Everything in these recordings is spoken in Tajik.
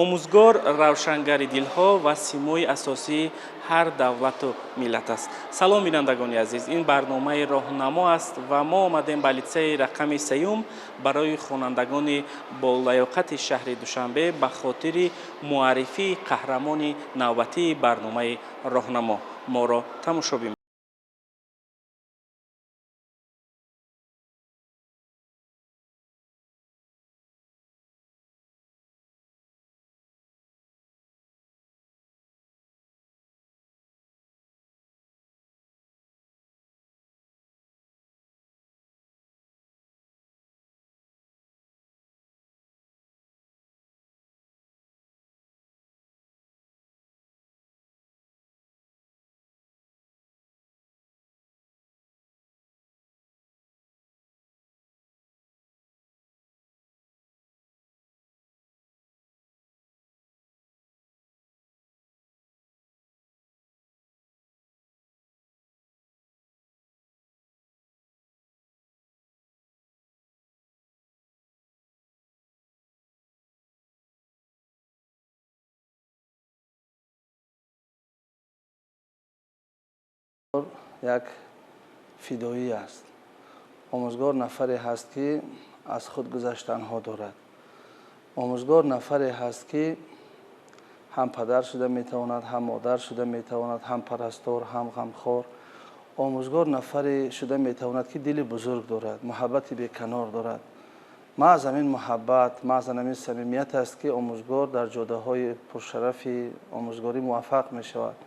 Омӯзгор равшангари дилҳо ва симои асосии ҳар давлату миллат аст. Салом, бинандагони азиз, ин барномаи Роҳнамо аст ва мо омадем ба литсеи рақами сеюм барои хонандагони болаёқати шаҳри Душанбе ба хотири муаррифии қаҳрамони навбатии барномаи Роҳнамо. Моро тамошо бимонед. Як фидоӣ аст. Омӯзгор нафаре ҳаст, ки аз худ гузаштанҳо дорад. Омӯзгор нафаре ҳаст, ки ҳам падар шуда метавонад, ҳам модар шуда метавонад, ҳам парастор, ҳам ғамхор. Омӯзгор нафаре шуда метавонад, ки дили бузург дорад, муҳаббати беканор дорад. Маҳз ҳамин муҳаббат, маҳз ҳамин самимият аст, ки омӯзгор дар ҷодаҳои пуршарафи омӯзгорӣ муваффақ мешавад.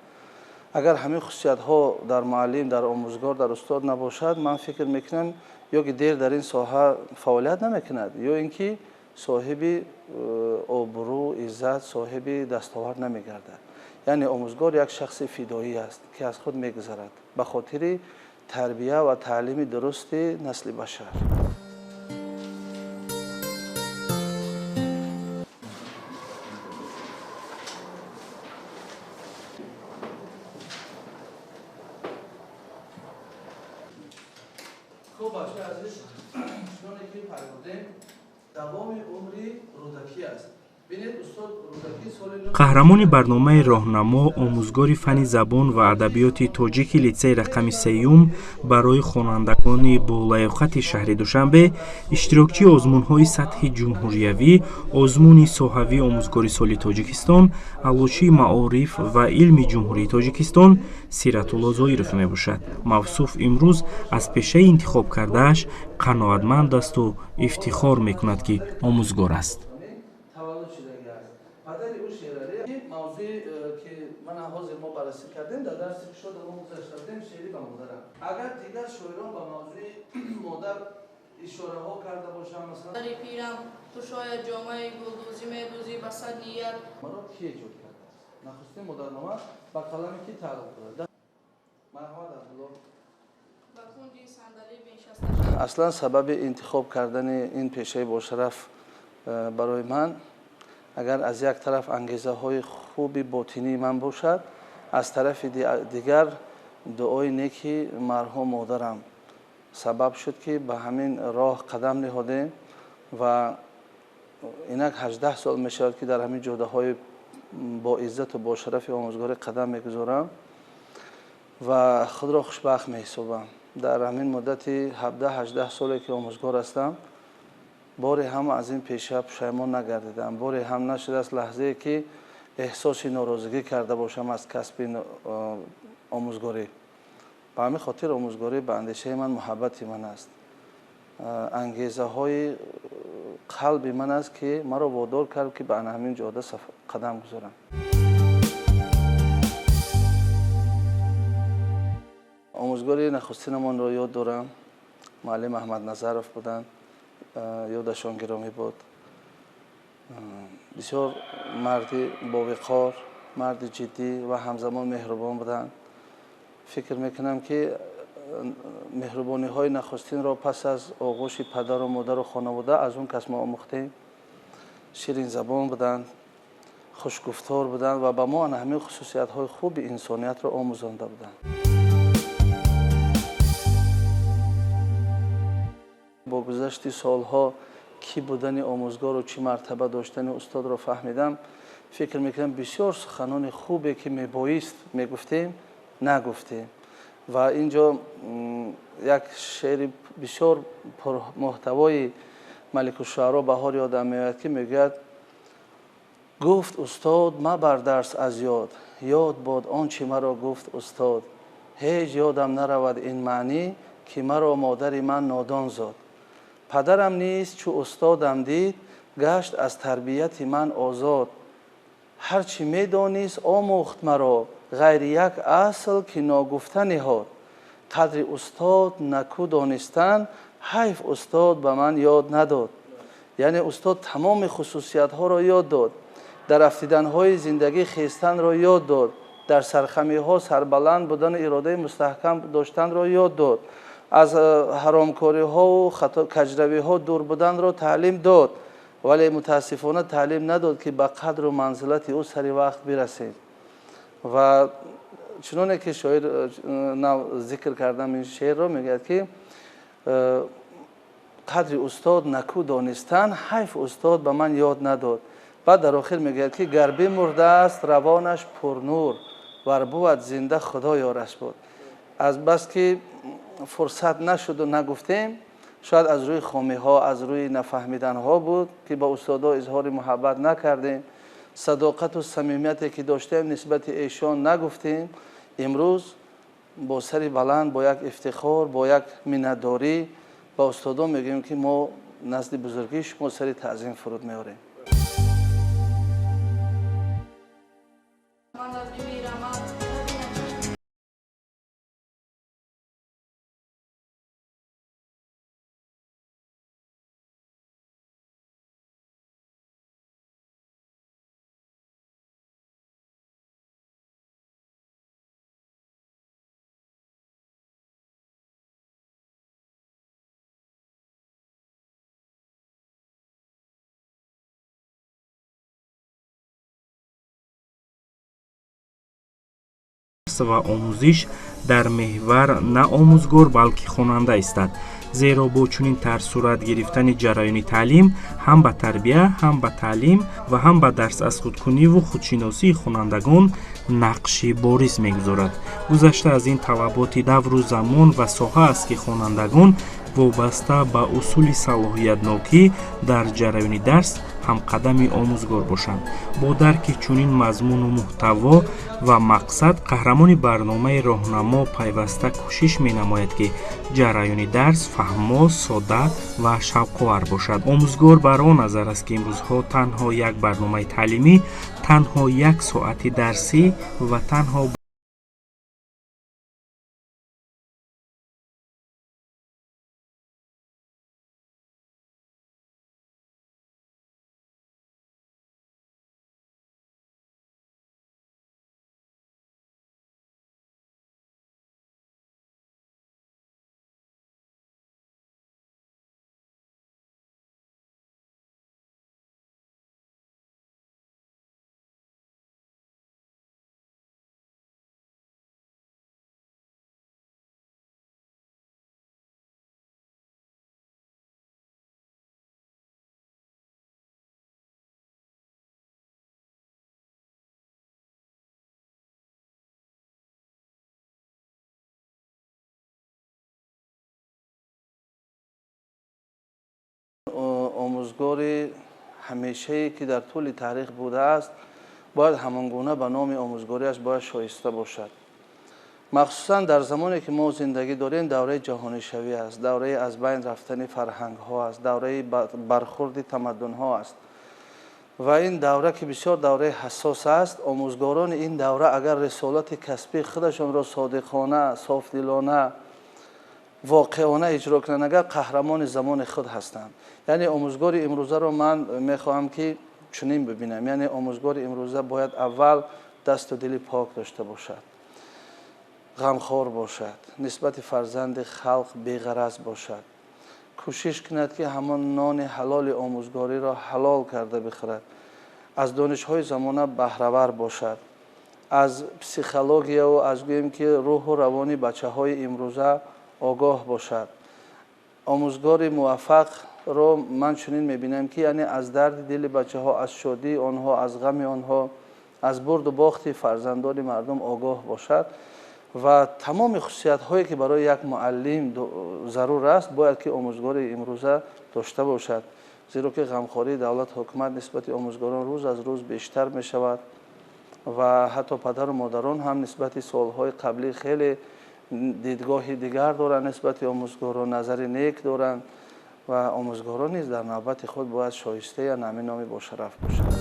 Агар ҳамин хусусиятҳо дар муаллим, дар омӯзгор, дар устод набошад, ман фикр мекунам, ё ки дер дар ин соҳа фаъолият намекунад, ё ин ки соҳиби обрӯ, иззат, соҳиби дастовард намегардад. Яъне омӯзгор як шахси фидоӣ аст, ки аз худ мегузарад ба хотири тарбия ва таълими дурусти насли башар. Хуб, бачаи азиз, чуноне ки пай давоми умри Рӯдакӣ аст. Бинед, устод Рӯдакӣ соли Қаҳрамони барномаи Роҳнамо, омӯзгори фанни забон ва адабиёти тоҷики литсеи рақами сеюм барои хонандагони болаёқати шаҳри Душанбе, иштирокчии озмунҳои сатҳи ҷумҳуриявӣ, озмуни соҳавии омӯзгори соли Тоҷикистон, Аълочии маориф ва илми Ҷумҳурии Тоҷикистон Сиратулло Зоиров мебошад. Мавсуф имрӯз аз пешаи интихобкардааш қаноатманд асту ифтихор мекунад, ки омӯзгор аст. Таваллуд шудагӣ аст. Падари ӯ Шералӣ. Мавзӯи ки ман ҳозир мо баррасӣ кардем, дар дарси кушода мо гузашта будем, шеъри ба модарам. Агар дигар шоирон ба мавзӯи модар ишораҳо карда бошанд, масалан, Дари пирам, ту шояд ҷомаи гулдӯзӣ медӯзӣ ба сад ният. Маро ки эҷод кардааст? Нахустин модарнома ба қалами ки тааллуқ дорад? Марҳамат, Абдулло. Ба кунҷи сандалӣ биншаста шав. Аслан сабаби интихоб кардани ин пешаи бошараф барои ман, агар аз як тараф ангезаҳои хуби ботинии ман бошад, аз тарафи дигар дуои неки марҳум модарам сабаб шуд, ки ба ҳамин роҳ қадам ниҳодем ва инак 18 сол мешавад, ки дар ҳамин ҷодаҳои боиззату бошарафи омӯзгорӣ қадам мегузорам ва худро хушбахт меҳисобам. Дар ҳамин муддати 17-18 соле, ки омӯзгор ҳастам, боре ҳам аз ин пеша пушаймон нагардидам, боре ҳам нашудааст лаҳзае, ки эҳсоси норозигӣ карда бошам аз касби омӯзгорӣ. Ба ҳамин хотир омӯзгорӣ ба андешаи ман муҳаббати ман аст, ангезаҳои қалби ман аст, ки маро водор кард, ки ба ана ҳамин ҷода қадам гузорам. Омӯзгори нахустинамонро ёд дорам, муаллим Аҳмадназаров буданд, ёдашон гиромӣ буд. Бисёр марди бовиқор, марди ҷиддӣ ва ҳамзамон меҳрубон буданд. Фикр мекунам, ки меҳрубониҳои нахустинро пас аз оғӯши падару модару хонавода аз он кас мо омӯхтем. Ширинзабон буданд, хушгуфтор буданд ва ба мо ана ҳамин хусусиятҳои хуби инсониятро омӯзонда буданд. Бо гузашти солҳо Кӣ будани омӯзгору чӣ мартаба доштани устодро фаҳмидам, фикр мекунам, бисёр суханони хубе, ки мебоист мегуфтем, нагуфтем. Ва ин ҷо як шеъри бисёр пурмуҳтавои Маликушшуаро Баҳор ёдам меояд, ки мегӯяд: «Гуфт устод: мабар дарс аз ёд, ёд бод он чи маро гуфт устод. Ҳеҷ ёдам наравад ин маънӣ, ки маро модари ман нодон зод. Падарам низ, чу устодам дид, гашт аз тарбияти ман озод. Ҳар чӣ медонист, омӯхт маро, ғайри як асл, ки ногуфта ниҳод. Қадри устод наку донистан, ҳайф, устод ба ман ёд надод». Яъне устод тамоми хусусиятҳоро ёд дод, дар афтиданҳои зиндагӣ хестанро ёд дод, дар сархамиҳо сарбаланд будану иродаи мустаҳкам доштанро ёд дод, аз ҳаромкориҳову каҷравиҳо дур буданро таълим дод, вале мутаассифона таълим надод, ки ба қадру манзилати ӯ сари вақт бирасем. Ва чуноне ки шоир нав зикр кардам, ин шеърро мегӯяд, ки қадри устод наку донистан, ҳайф, устод ба ман ёд надод. Баъд дар охир мегӯяд, ки гар бимурдааст равонаш пурнур, вар бувад зинда, Худо ёраш буд. Аз бас ки фурсат нашуду нагуфтем, шояд аз рӯи хомиҳо, аз рӯи нафаҳмиданҳо буд, ки ба устодо изҳори муҳаббат накардем, садоқату самимияте, ки доштем, нисбати эшон нагуфтем. Имрӯз бо сари баланд, бо як ифтихор, бо як миннатдорӣ ба устодон мегӯем, ки мо назди бузургии шумо сари таъзим фуруд меорем. Ман аз бимирамад, набинад чашми ва омӯзиш дар меҳвар на омӯзгор, балки хонанда истад, зеро бо чунин тарз сурат гирифтани ҷараёни таълим ҳам ба тарбия, ҳам ба таълим ва ҳам ба дарс аз худкуниву худшиносии хонандагон нақши бориз мегузорад. Гузашта аз ин, талаботи давру замон ва соҳа аст, ки хонандагон вобаста ба усули салоҳиятнокӣ дар ҷараёни дарс ҳамқадами омӯзгор бошанд. Бо дарки чунин мазмуну муҳтаво ва мақсад, қаҳрамони барномаи «Роҳнамо» пайваста кӯшиш менамояд, ки ҷараёни дарс фаҳмо, сода ва шавқовар бошад. Омӯзгор бар он назар аст, ки имрӯзҳо танҳо як барномаи таълимӣ, танҳо як соати дарсӣ ва танҳо Омӯзгори ҳамешае, ки дар тӯли таърих будааст, бояд ҳамон гуна ба номи омӯзгориаш бояд шоиста бошад. Махсусан дар замоне, ки мо зиндагӣ дорем, давраи ҷаҳонишавӣ аст, давраи аз байн рафтани фарҳангҳо аст, давраи бархурди тамаддунҳо аст. Ва ин давра, ки бисёр давраи ҳассос аст, омӯзгорони ин давра агар рисолати касбии худашонро содиқона, софдилона, воқеона иҷро кунанд, агар қаҳрамони замони худ ҳастанд. Яъне омӯзгори имрӯзаро ман мехоҳам, ки чунин бибинам. Яъне омӯзгори имрӯза бояд аввал дасту дили пок дошта бошад, ғамхор бошад, нисбати фарзанди халқ беғараз бошад, кӯшиш кунад, ки ҳамон нони ҳалоли омӯзгориро ҳалол карда бихӯрад, аз донишҳои замона баҳравар бошад, аз психологияву аз, гӯем ки, рӯҳу равони бачаҳои имрӯза огоҳ бошад. Омӯзгори муваффақ Ро ман чунин мебинам, ки яъне аз дарди дили бачаҳо, аз шодии онҳо, аз ғами онҳо, аз бурду бохти фарзандони мардум огоҳ бошад ва тамоми хусусиятҳое, ки барои як муаллим зарур аст, бояд ки омӯзгори имрӯза дошта бошад, зеро ки ғамхории давлат, ҳукумат нисбати омӯзгорон рӯз аз рӯз бештар мешавад ва ҳатто падару модарон ҳам нисбати солҳои қаблӣ хеле дидгоҳи дигар доранд, нисбати омӯзгорон назари нек доранд ва омӯзгорон низ дар навбати худ бояд шоистаи ҳамин номи бошараф бошанд.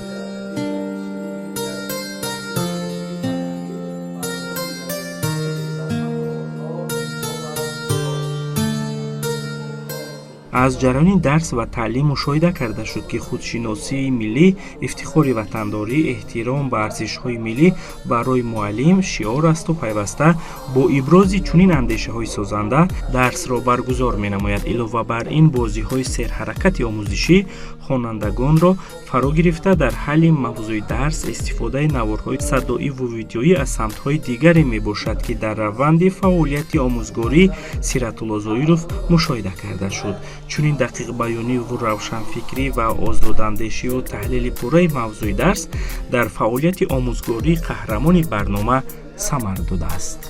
Аз ҷараёни дарс ва таълим мушоҳида карда шуд, ки худшиносии миллӣ, ифтихори ватандорӣ, эҳтиром ба арзишҳои миллӣ барои муаллим шиор асту пайваста бо ибрози чунин андешаҳои созанда дарсро баргузор менамояд. Илова бар ин, бозиҳои серҳаракати омӯзишӣ хонандагонро фаро гирифта, дар ҳалли мавзӯи дарс истифодаи наворҳои садоиву видеоӣ аз самтҳои дигаре мебошад, ки дар раванди фаъолияти омӯзгорӣ Сиратулло Зоиров мушоҳида карда шуд. Чунин дақиқбаёниву равшанфикрӣ ва озодандешиву таҳлили пурраи мавзӯи дарс дар фаъолияти омӯзгории қаҳрамони барнома самар додааст.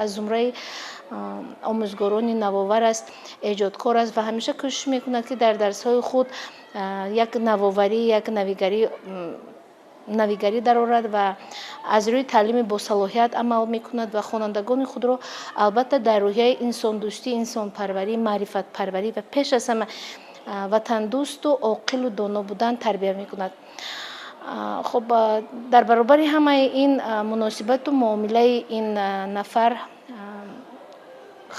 Аз зумраи омӯзгорони навовар аст, эҷодкор аст ва ҳамеша кӯшиш мекунад, ки дар дарсҳои худ як навоварӣ, як навигарӣ дарорад ва аз рӯи таълими босалоҳият амал мекунад ва хонандагони худро албатта дар рӯҳияи инсондӯстӣ, инсонпарварӣ, маърифатпарварӣ ва пеш аз ҳама ватандӯсту оқилу доно будан тарбия мекунад. Хуб, дар баробари ҳамаи ин муносибату муомилаи ин нафар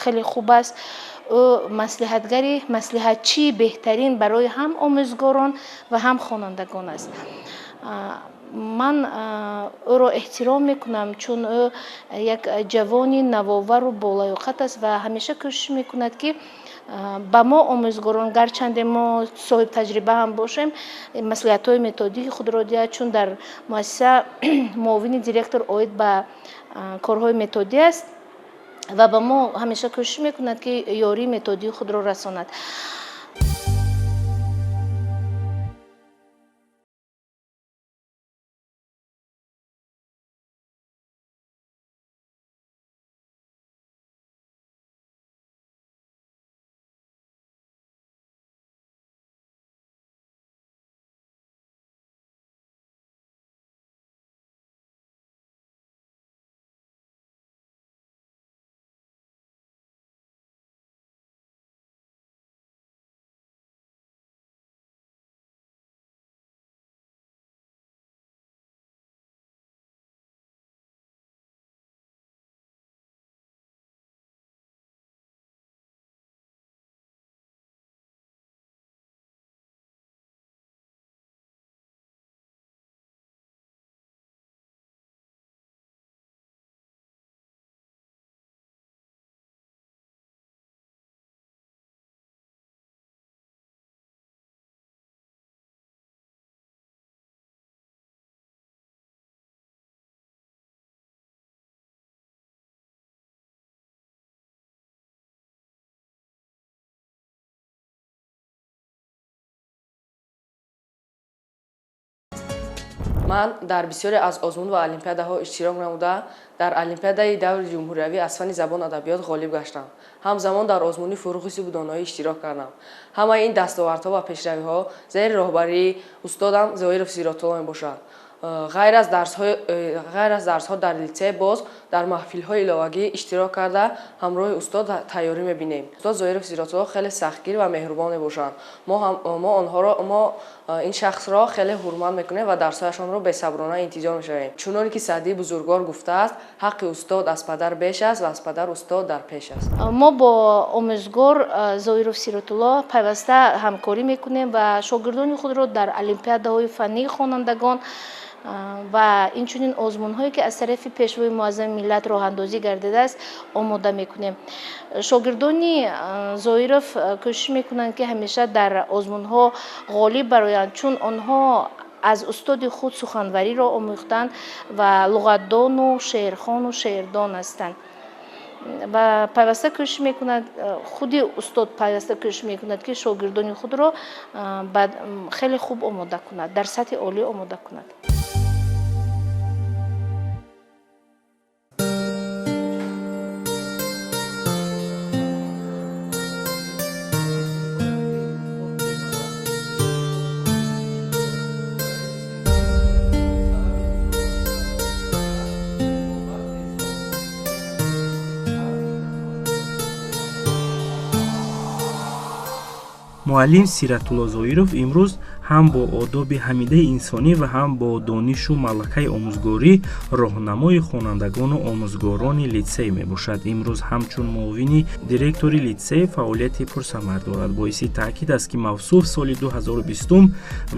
хеле хуб аст. Ӯ маслиҳатгари, маслиҳатчии беҳтарин барои ҳам омӯзгорон ва ҳам хонандагон аст. Ман ӯро эҳтиром мекунам, чун ӯ як ҷавони навовару болаёқат аст ва ҳамеша кӯшиш мекунад, ки ба мо омӯзгорон, гарчанде мо соҳибтаҷриба ҳам бошем, маслиҳатҳои методии худро диҳад, чун дар муассиса муовини директор оид ба корҳои методӣ аст ва ба мо ҳамеша кӯшиш мекунад, ки ёрии методии худро расонад. Ман дар бисёре аз озмун ва олимпиадаҳо иштирок намуда, дар олимпиадаи даври ҷумҳуриявӣ аз фанни забон адабиёт ғолиб гаштам. Ҳамзамон дар озмуни Фурӯғи субҳу доноӣ иштирок кардам. Ҳамаи ин дастовардҳо ва пешравиҳо зери роҳбарии устодам Зоиров Сиротулло мебошад. Ғайр аз дарсҳо дар литсей боз дар маҳфилҳои иловагӣ иштирок карда ҳамроҳи устод тайёрӣ мебинем. Устод Зоиров Сиротулло хеле сахтгир ва меҳрубон мебошанд. Мо ин шахсро хеле ҳурмат мекунем ва дарсҳояшонро бесаброна интизор мешавем. Чуноне ки Саъдии бузургвор гуфтааст, ҳаққи устод аз падар беш аст ва аз падар устод дар пеш аст. Мо бо омӯзгор Зоиров Сиротулло пайваста ҳамкорӣ мекунем ва шогирдони худро дар олимпиадаҳои фаннии хонандагон ва инчунин озмунҳое ки аз тарафи Пешвои Муаззами миллат роҳандозӣ гардидааст омода мекунем. Шогирдони Зоиров кӯшиш мекунанд, ки ҳамеша дар озмунҳо ғолиб бароянд, чун онҳо аз устоди худ суханвариро омӯхтанд ва луғатдону шеърхону шеърдон ҳастанд. Ва пайваста кӯшиш мекунад, худи устод пайваста кӯшиш мекунад, ки шогирдони худро хеле хуб омода кунад, дар сатҳи олӣ омода кунад. Муаллим Сиратулло Зоиров имрӯз ҳам бо одоби ҳамидаи инсонӣ ва ҳам бо донишу малакаи омӯзгорӣ роҳнамои хонандагону омӯзгорони литсей мебошад. Имрӯз ҳамчун муовини директори литсей фаъолияти пурсамар дорад. Боиси таъкид аст, ки мавсуф соли 2020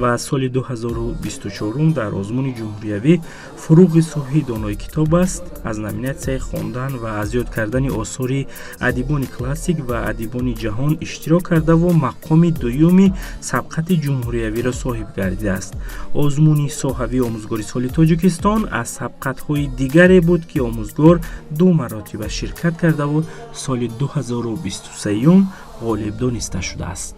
ва соли 2024 дар озмуни ҷумҳуриявӣ «Фуруғи субҳи донои китоб аст» аз номинатсияи хондан ва аз ёд кардани осори адибони классик ва адибони ҷаҳон иштирок кардаву мақоми дуюми сабқати ҷумҳуриявиро соҳиб гардидааст. Озмуни соҳавии омӯзгори соли Тоҷикистон аз сабқатҳои дигаре буд, ки омӯзгор ду маротиба ширкат кардаву соли 2023 ғолиб дониста шудааст.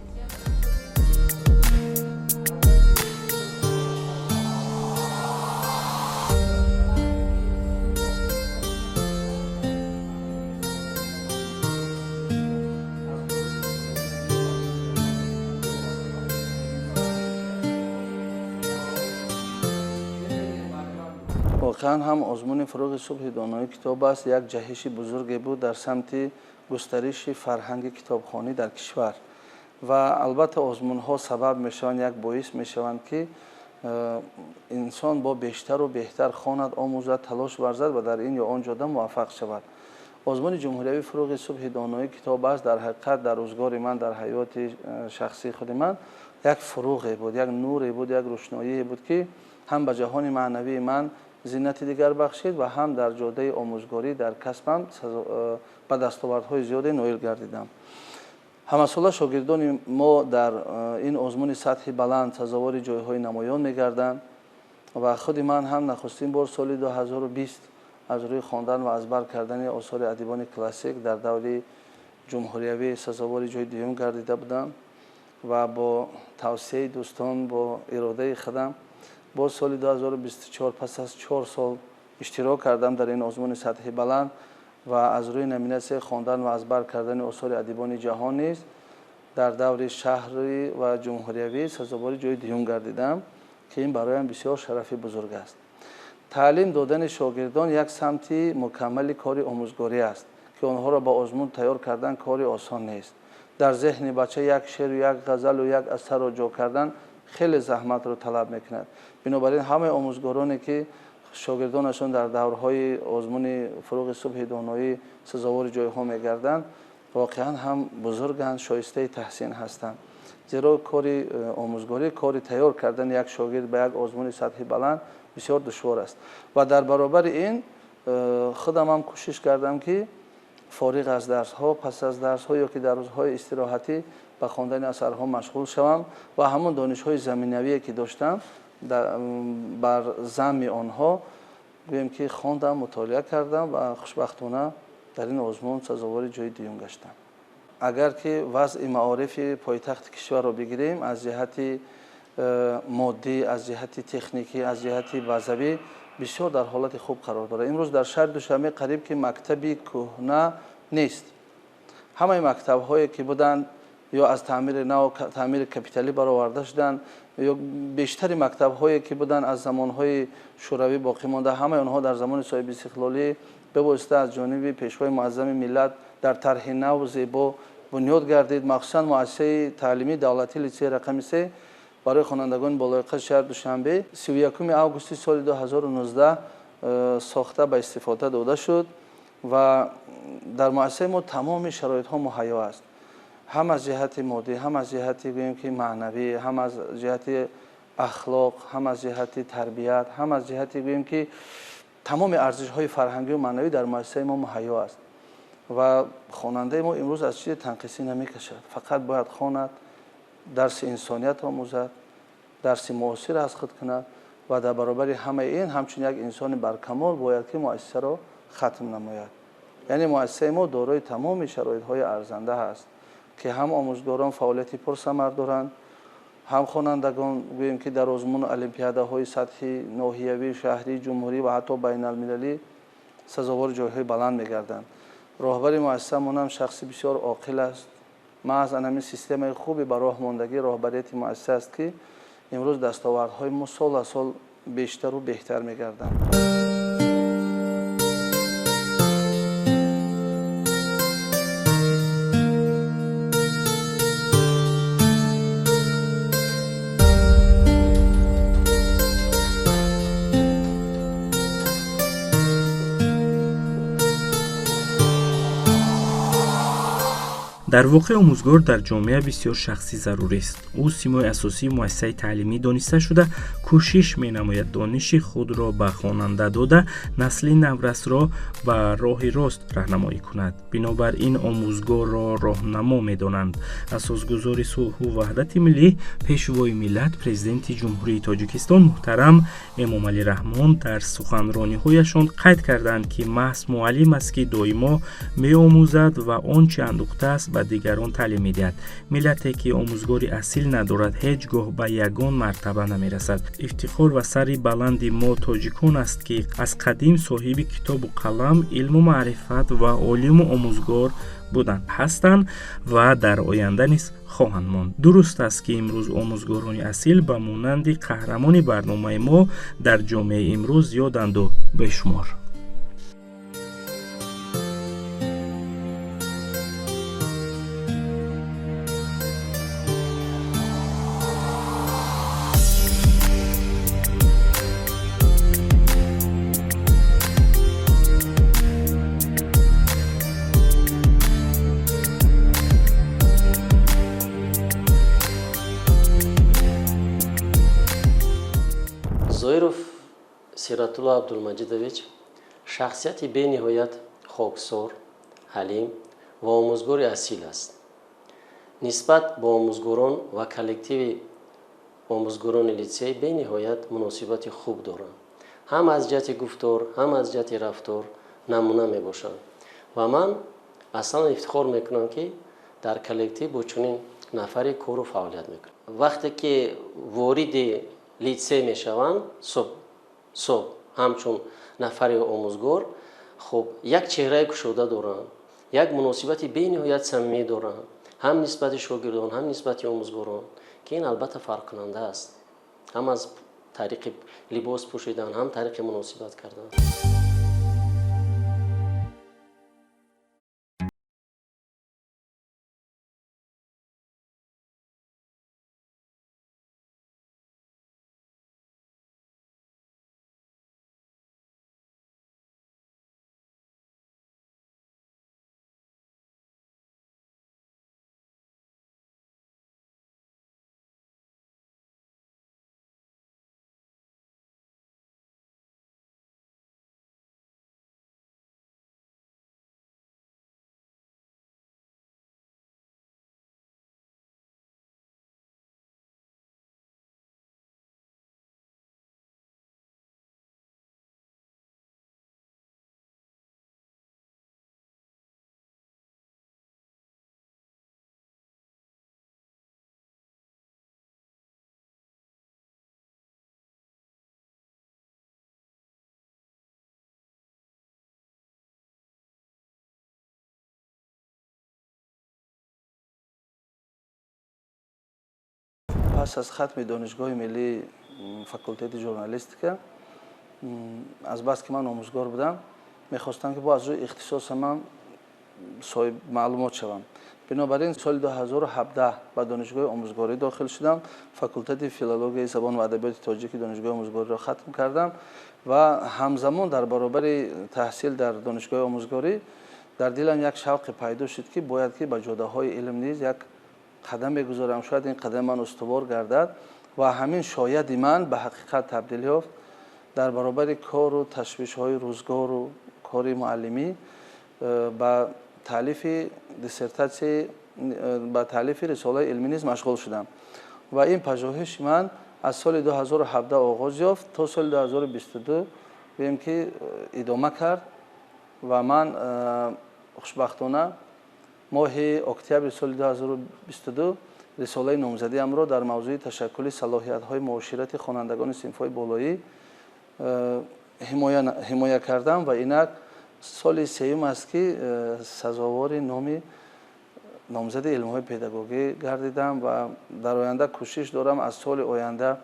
Воқеан ҳам озмуни «Фуруғи субҳи донои китоб аст» як ҷаҳиши бузурге буд дар самти густариши фарҳанги китобхонӣ дар кишвар. Ва албатта озмунҳо сабаб мешаванд, як боис мешаванд, ки инсон бо бештару беҳтар хонад, омӯзад, талош варзад ва дар ин ё он ҷода муваффақ шавад. Озмуни ҷумҳуриявии «Фуруғи субҳи донои китоб аст» дар ҳақиқат дар рӯзгори ман, дар ҳаёти шахсии худи ман як фуруғе буд, як нуре буд, як рӯшноие буд, ки ҳам ба ҷаҳони маънавии ман зинати дигар бахшид ва ҳам дар ҷодаи омӯзгорӣ дар касбам ба дастовардҳои зиёде ноил гардидам. Ҳамасола шогирдони мо дар ин озмуни сатҳи баланд сазовори ҷойҳои намоён мегарданд ва худи ман ҳам нахустин бор соли 2020 аз рӯи хондан ва аз бар кардани осори адибони классик дар даври ҷумҳуриявӣ сазовори ҷои дуюм гардида будам ва бо тавсияи дӯстон, бо иродаи худам боз соли 2024 пас аз 4 сол иштирок кардам дар ин озмуни сатҳи баланд ва аз рӯи номинатсияи хондан ва аз бар кардани осори адибони ҷаҳон низ дар даври шаҳрӣ ва ҷумҳуриявӣ сазовори ҷои дуюм гардидам, ки ин бароям бисёр шарафи бузург аст. Таълим додани шогирдон як самти мукаммали кори омӯзгорӣ аст, ки онҳоро ба озмун тайёр кардан кори осон нест. Дар зеҳни бача як шеъру як ғазалу як асарро ҷо кардан хеле заҳматро талаб мекунад. Бинобар ин ҳамаи омӯзгороне, ки шогирдонашон дар даврҳои озмуни «Фуруғи субҳи доноӣ» сазовори ҷойҳо мегарданд, воқеан ҳам бузурганд, шоистаи таҳсин ҳастанд. Зеро кори омӯзгорӣ, кори тайёр кардани як шогирд ба як озмуни сатҳи баланд бисёр душвор аст. Ва дар баробари ин худам ҳам кӯшиш кардам, ки фориғ аз дарсҳо, пас аз дарсҳо ё ки дар рӯзҳои истироҳатӣ ба хондани асарҳо машғул шавам ва ҳамон донишҳои заминавие ки доштам бар замми онҳо гӯем ки хондам, мутолиа кардам ва хушбахтона дар ин озмун сазовори ҷои дуюм гаштам. Агар ки вазъи маорифи пойтахти кишварро бигирем, аз ҷиҳати моддӣ, аз ҷиҳати техникӣ, аз ҷиҳати базавӣ бисёр дар ҳолати хуб қарор дорад. Имрӯз дар шаҳри Душанбе қариб ки мактаби кӯҳна нест. Ҳамаи мактабҳое ки буданд ё аз таъмири нав, таъмири капиталӣ бароварда шуданд, Ё бештари мактабҳое ки буданд аз замонҳои шӯравӣ боқӣ монда, ҳамаи онҳо дар замони соҳибистиқлолӣ бевосита аз ҷониби Пешвои муаззами миллат дар тарҳи нав зебо бунёд гардид. Махсусан муассисаи таълимии давлатии литсеи рақами 3 барои хонандагони болояқати шаҳри Душанбе 31 августи соли 2019 сохта ба истифода дода шуд ва дар муассисаи мо тамоми шароитҳо муҳайё аст, ҳам аз ҷиҳати моддӣ, ҳам аз ҷиҳати гӯем ки маънавӣ, ҳам аз ҷиҳати ахлоқ, ҳам аз ҷиҳати тарбият, ҳам аз ҷиҳати гӯем ки тамоми арзишҳои фарҳангию маънавӣ дар муассисаи мо муҳайё аст ва хонандаи мо имрӯз аз чизи танқисӣ намекашад. Фақат бояд хонад, дарси инсоният омӯзад, дарси муосир аз худ кунад ва дар баробари ҳамаи ин ҳамчун як инсони баркамол бояд ки муассисаро хатм намояд. Яъне муассисаи мо дорои тамоми шароитҳои арзанда ҳаст ки ҳам омӯзгорон фаъолияти пурсамар доранд, ҳам хонандагон гӯем ки дар озмуну олимпиадаҳои сатҳи ноҳиявӣ, шаҳрӣ, ҷумҳурӣ ва ҳатто байналмилалӣ сазовори ҷойҳои баланд мегарданд. Роҳбари муассисамонам шахси бисёр оқил аст. Маҳз ан ҳамин системаи хуби ба роҳ мондагии роҳбарияти муассиса аст ки имрӯз дастовардҳои мо сол аз сол бештару беҳтар мегарданд. Дар воқеъ омӯзгор дар ҷомеа бисёр шахси зарурист. Ӯ симои асосии муассисаи таълимӣ дониста шуда, кӯшиш менамояд дониши худро ба хонанда дода, насли наврасро ба роҳи рост раҳнамоӣ кунад. Бинобар ин омӯзгорро роҳнамо медонанд. Асосгузори сулҳу ваҳдати миллӣ, Пешвои миллат, Президенти Ҷумҳурии Тоҷикистон муҳтарам Эмомалӣ Раҳмон дар суханрониҳояшон қайд карданд, ки маҳз муаллим аст, ки доимо меомӯзад ва он чӣ андӯхтааст ба дигарон таълим медиҳад. Миллате ки омӯзгори асил надорад, ҳеҷ гоҳ ба ягон мартаба намерасад. Ифтихор ва сари баланди мо тоҷикон аст, ки аз қадим соҳиби китобу қалам, илму маърифат ва олиму омӯзгор буданд, ҳастанд ва дар оянда низ хоҳанд монд. Дуруст аст, ки имрӯз омӯзгорони асил ба монанди қаҳрамони барномаи мо дар ҷомеаи имрӯз зиёданду бешумор. Зоиров Сиратулло Абдулмаҷидович шахсияти бениҳоят хоксор, ҳалим ва омӯзгори асил аст. Нисбат бо омӯзгорон ва коллективи омӯзгорони литсей бениҳоят муносибати хуб доранд. Ҳам аз ҷиҳати гуфтор, ҳам аз ҷиҳати рафтор намуна мебошанд. Ва ман аслан ифтихор мекунам, ки дар коллектив бо чунин нафаре кору фаъолият мекунам. Вақте ки вориди литсей мешаванд, субҳ ҳамчун нафари омӯзгор, хуб як чеҳраи кушода доранд, як муносибати бениҳоят самимӣ доранд, ҳам нисбати шогирдон, ҳам нисбати омӯзгорон, ки ин албатта фарқкунанда аст, ҳам аз тариқи либос пӯшидан, ҳам тариқи муносибат кардан. Пас аз хатми Донишгоҳи миллии факултети журналистика, азбаски ман омӯзгор будам, мехостам, ки бо аз рӯи ихтисоса ман соҳиб маълумот шавам. Бинобар ин соли 2017 ба Донишгоҳи омӯзгорӣ дохил шудам, факултети филологияи забон ва адабиёти тоҷики Донишгоҳи омӯзгориро хатм кардам ва ҳамзамон дар баробари таҳсил дар Донишгоҳи омӯзгорӣ дар дилам як шавқе пайдо шуд, ки бояд ки ба ҷодаҳои илм низ як қадам бигузорам, шояд ин қадами ман устувор гардад. Ва ҳамин шояди ман ба ҳақиқат табдил ёфт. Дар баробари кору ташвишҳои рӯзгору кори муаллимӣ ба таълифи диссертатсия, ба таълифи рисолаи илмӣ низ машғул шудам ва ин пажӯҳиши ман аз соли 2017 оғоз ёфт, то соли 2022 гӯем ки идома кард. Ва ман хушбахтона моҳи октябри соли 2022 рисолаи номзадиамро дар мавзӯи ташаккули салоҳиятҳои муоширати хонандагони синфҳои болоӣ ҳимоя кардам ва инак соли сеюм аст, ки сазовори номи номзади илмҳои педагогӣ гардидам. Ва дар оянда кӯшиш дорам, аз соли оянда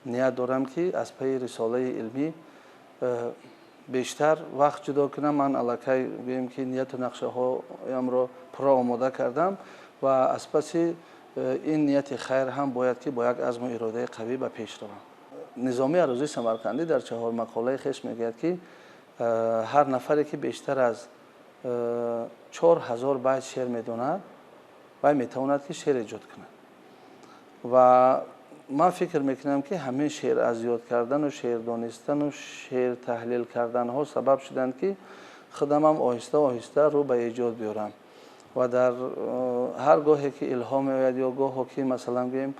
ният дорам, ки аз пайи рисолаи илмӣ бештар вақт ҷудо кунам. Ман аллакай гӯем ки нияту нақшаҳоямро пурра омода кардам ва аз паси ин нияти хайр ҳам бояд ки бо як азму иродаи қавӣ ба пеш равам. Низомии Арӯзии Самарқандӣ дар чаҳор мақолаи хеш мегӯяд, ки ҳар нафаре ки бештар аз 4000 байт шеър медонад, вай метавонад ки шеър эҷод кунад. Ва ман фикр мекунам, ки ҳамин шеър аз ёд кардану шеър донистану шеър таҳлил карданҳо сабаб шуданд, ки худамам оҳиста оҳиста рӯ ба эҷод биёрам. Ва дар ҳар гоҳе ки илҳом меояд ё гоҳо ки, масалан, гӯем,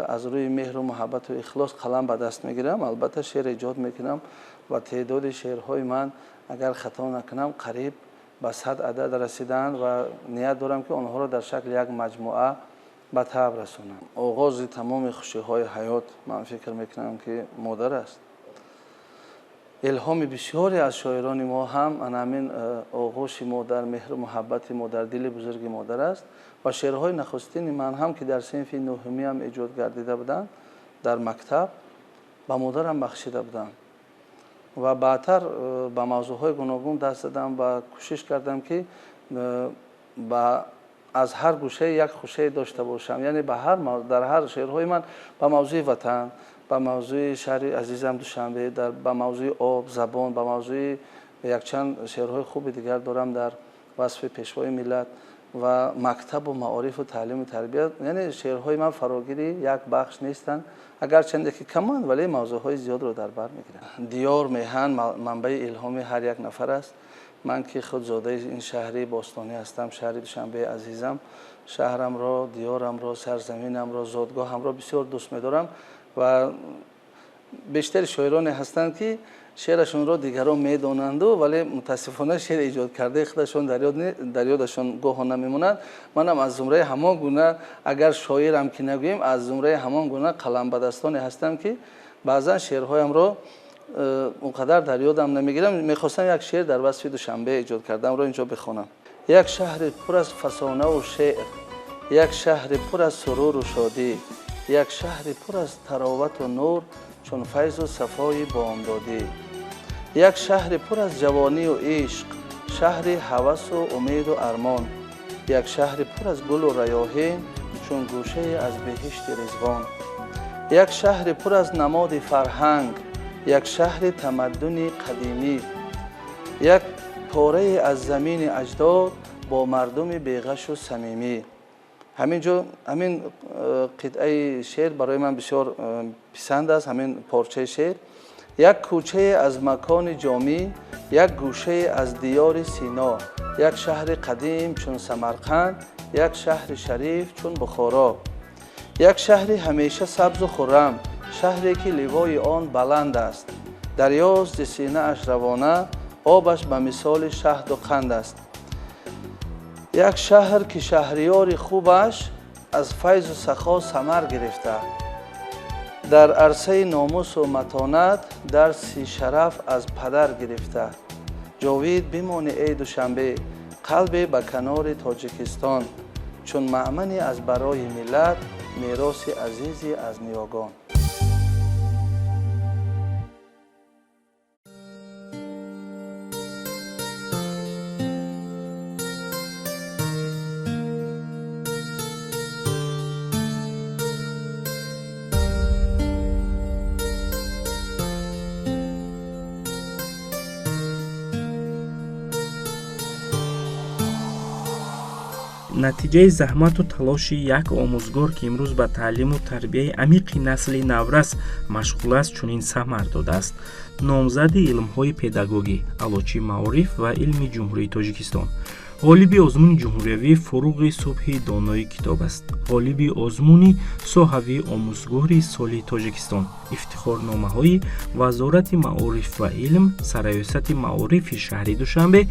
аз рӯи меҳру муҳаббату ихлос қалам ба даст мегирам, албатта шеър эҷод мекунам. Ва теъдоди шеърҳои ман, агар хато накунам, қариб ба 100 адад расидаанд ва ният дорам, ки онҳоро дар шакли як маҷмӯа ба таб расонам. Оғози тамоми хушиҳои ҳаёт, ман фикр мекунам, ки модар аст. Илҳоми бисёре аз шоирони мо ҳам ана ҳамин оғӯши модар, меҳру муҳаббати модар, дили бузурги модар аст. Ва шеърҳои нахустини ман ҳам, ки дар синфи нӯҳумиам эҷод гардида буданд, дар мактаб ба модарам бахшида будам. Ва баъдтар ба мавзӯъҳои гуногун даст задам ва кӯшиш кардам, ки ба аз ҳар гӯшае як хушае дошта бошам, яъне ба ҳар дар ҳар шеърҳои ман ба мавзӯи ватан, ба мавзӯи шаҳри азизам Душанбе, ба мавзӯи об, забон, ба мавзӯи якчанд шеърҳои хуби дигар дорам дар васфи Пешвои миллат ва мактабу маорифу таълиму тарбият. Яъне шеърҳои ман фарогири як бахш нестанд, агарчанде ки каманд, вале мавзӯъҳои зиёдро дар бар мегиранд. Диёр, меҳан манбаи илҳоми ҳар як нафар аст. Ман ки худ зодаи ин шаҳри бостонӣ ҳастам, шаҳри Душанбеи азизам, шаҳрамро, диёрамро, сарзаминамро, зодгоҳамро бисёр дӯст медорам. Ва бештари шоироне ҳастанд, ки шеърашонро дигарон медонанду, вале мутаассифона шеър эҷод кардаи худашон дар ёдашон гоҳо намемонад. Манам аз зумраи ҳамон гуна, агар шоирам ки нагӯем, аз зумраи ҳамон гуна қаламбадастоне ҳастам, ки баъзан шеърҳоямро он қадар дар ёдам намегирам. Мехостам як шеър дар васфи Душанбе эҷод кардамро инҷо бихонам. Як шаҳри пур аз фасонаву шеър, як шаҳри пур аз суруру шодӣ, як шаҳри пур аз таровату нур, чун файзу сафои бомдодӣ, як шаҳри пур аз ҷавонию ишқ, шаҳри ҳавасу умеду армон, як шаҳри пур аз гулу раёҳин, чун гӯшае аз беҳишти Ризвон, як шаҳри пур аз намоди фарҳанг, як шаҳри тамаддуни қадимӣ, як порае аз замини аҷдод бо мардуми беғашу самимӣ. Ҳамин ҷо ҳамин қитъаи шеър барои ман бисёр писанд аст, ҳамин порчаи шеър. Як кӯчае аз макони Ҷомӣ, як гӯшае аз диёри Сино, як шаҳри қадим чун Самарқанд, як шаҳри шариф чун Бухоро, як шаҳри ҳамеша сабзу хуррам, шаҳре ки ливои он баланд аст, дарёст зи синааш равона, обаш ба мисоли шаҳду қанд аст, як шаҳр ки шаҳриёри хубаш аз файзу сахо самар гирифта, дар арсаи номусу матонат дарси шараф аз падар гирифта. Ҷовид бимонӣ, эй Душанбе, қалбе ба канори Тоҷикистон, чун маъмане аз барои миллат. Мероси азизе аз ниёгон. Натиҷаи заҳмату талоши як омӯзгор, ки имрӯз ба таълиму тарбияи амиқи насли наврас машғул аст, чунин самар додааст. Номзади илмҳои педагогӣ, аълочии маориф ва илми Ҷумҳурии Тоҷикистон, ғолиби озмуни ҷумҳуриявии «Фуруғи субҳи донои китоб» аст, ғолиби озмуни соҳавии «Омӯзгори соли Тоҷикистон», ифтихорномаҳои Вазорати маориф ва илм, Сарраёсати маорифи шаҳри Душанбе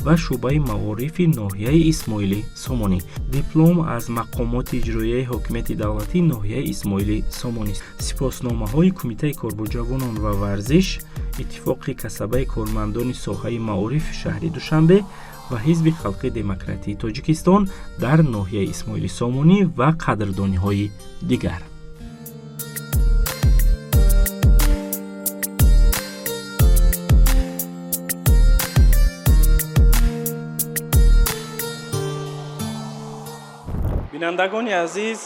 ва шӯъбаи маорифи ноҳияи Исмоили Сомонӣ, диплом аз мақомоти иҷроияи ҳокимияти давлатии ноҳияи Исмоили Сомонӣ, сипосномаҳои Кумитаи кор бо ҷавонон ва варзиш, Иттифоқи касабаи кормандони соҳаи маорифи шаҳри Душанбе ва Ҳизби халқи демократии Тоҷикистон дар ноҳияи Исмоили Сомонӣ ва қадрдониҳои дигар. Бинандагони азиз,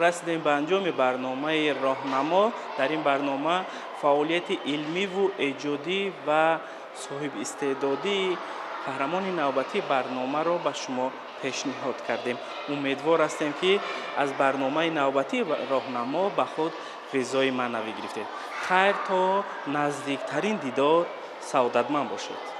расидем ба анҷоми барномаи «Роҳнамо». Дар ин барнома фаъолияти илмиву эҷодӣ ва соҳибистеъдодии қаҳрамони навбатии барномаро ба шумо пешниҳод кардем. Умедвор ҳастем, ки аз барномаи навбатии «Роҳнамо» ба худ ғизои маънавӣ гирифтед. Хайр, то наздиктарин дидор саодатманд бошед.